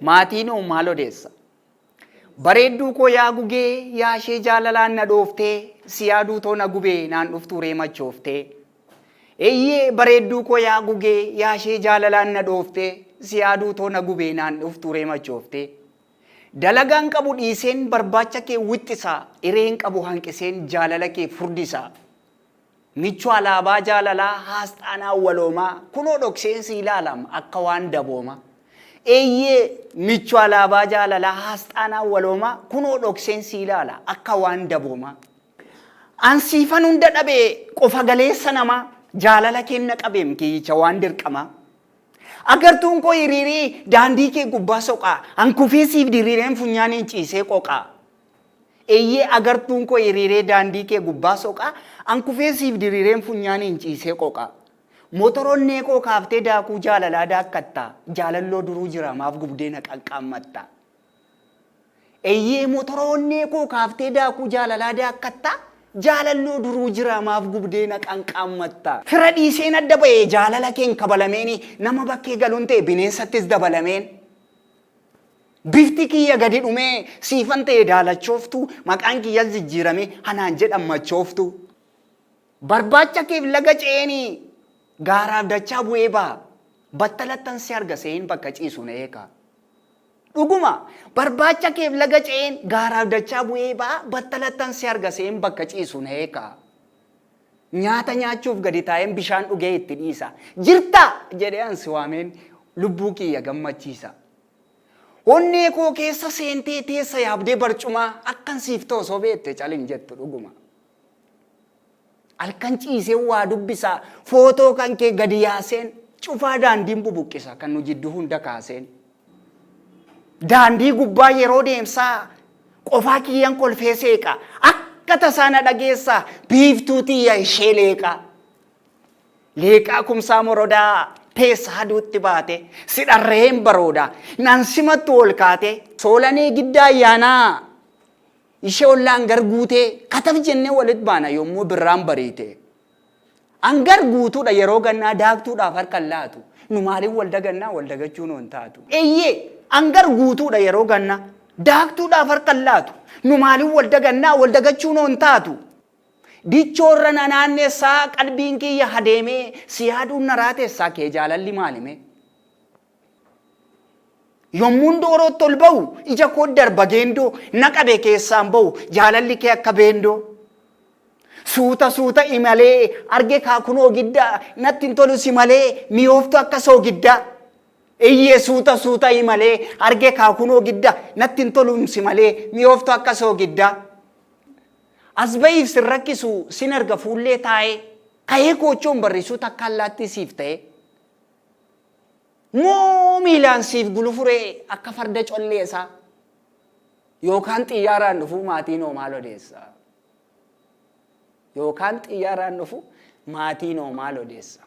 Maatiin hoo maal odeessa? Bareedduu koo yaa gugee yaa ishee jaalalaan na dhooftee si yaaduu too na gubee naan dhuftuu ree machooftee. Eeyyee bareedduu koo yaa gugee yaa ishee jaalalaan na dhooftee si yaaduu too na gubee naan dhuftuu ree machooftee. Dalagaan qabu dhiiseen barbaacha kee wixxisa ireen qabu hanqiseen jaalala kee furdisa. Michuu alaabaa jaalalaa haasxaanaa waloomaa kunoo dhokseen si ilaalam akka waan dabooma. Eeyyee michuu alaabaa jaalalaa haasxaanaa waloomaa kunoo dhokseen si ilaala akka waan dabooma. An siifan hunda dhabe qofa galeessa namaa jaalala kenna qabeem kiyyicha waan dirqamaa. Agartuun koo hiriirii daandii kee gubbaa soqaa an kufee siif diriireen funyaaniin ciisee qoqaa. Eeyyee agartuun koo hiriiree daandii kee gubbaa soqaa an kufee siif diriireen funyaaniin ciisee qoqaa. Motoronnee koo kaaftee daakuu jaalalaa daakkatta jaalalloo duruu jira maaf gubdee na qaqqaammatta. Eeyyee motoroonnee koo kaaftee daakuu jaalalaa daakkatta jaalalloo duruu jira maaf gubdee na qanqaammatta. Fira dhiiseen adda ba'e jaalala keen kabalameeni nama bakkee galuun ta'e bineensattis dabalameen. Bifti kiyya gadi dhumee siifan ta'e daalachooftuu maqaan kiyyas jijjiiramee hanaan jedhan machooftuu. Barbaacha keef laga ce'eenii gaaraaf dachaa bu'ee ba'a. Battalattan si arga se'een bakka ciisu na eega. Dhuguma barbaacha keef laga ce'een gaaraaf dachaa bu'ee ba'a battalattan si arga se'een bakka ciisu na eega. Nyaata nyaachuuf gadi taa'een bishaan dhugee itti dhiisa. Jirtaa jedhee an si waameen lubbuu kiyya gammachiisa. Onnee koo keessa seentee teessa yaabdee barcumaa akkan siif ta'u osoo beekte calin jettu dhuguma. Halkan ciiseen waa dubbisaa footoo kan kee gadi yaaseen cufaa daandiin bubuqqisa kan nu jidduu hunda kaaseen. Daandii gubbaa yeroo deemsaa qofaa kiyyan kolfee seeqa akka tasaa na dhageessaa biiftuu tiyya ishee leeqaa. Leeqaa Kumsaa Morodaa teessa aduutti baate si dharreen barooda nan simattu ol kaate. Soolanee Giddaa Ayyaanaa ishee ollaan gar guutee kataf jennee walit baana yommuu birraan bariite. An gar guutuudha yeroo gannaa daaktuudhaaf harka hin laatu. Nu maaliin wal dagannaa wal dagachuun hin taatu. Eeyyee an gar guutuudha yeroo gannaa daaktuudhaaf harka hin laatu. Nu maaliin wal dagannaa wal dagachuun hin taatu. Dichoorra na naannessaa qalbiin kiyya hadeemee si yaaduun na raatessaa kee jaalalli maalime. Yommuun doorootti ol ba'u ija koo darba geendoo na qabe keessaan ba'u jaalalli kee akka beendoo. Suuta suuta imalee arge kaa kunoo giddaa natti hin tolu si malee mi'ooftu akka soogiddaa. Iyyee suuta suuta imalee arge kaa kunoo giddaa natti hin tolu si malee mi'ooftu akka soogiddaa. As ba'iif sin rakkisu sin arga fuullee taa'ee ka'ee koochoon barrisuu takka allaattii siif ta'ee. Moo miilaan siif gulufuree akka farda colleesaa yookaan xiyyaaraan dhufuu maatiin hoo maal odeessa? Yookaan xiyyaaraan dhufu maatiin hoo maal odeessa?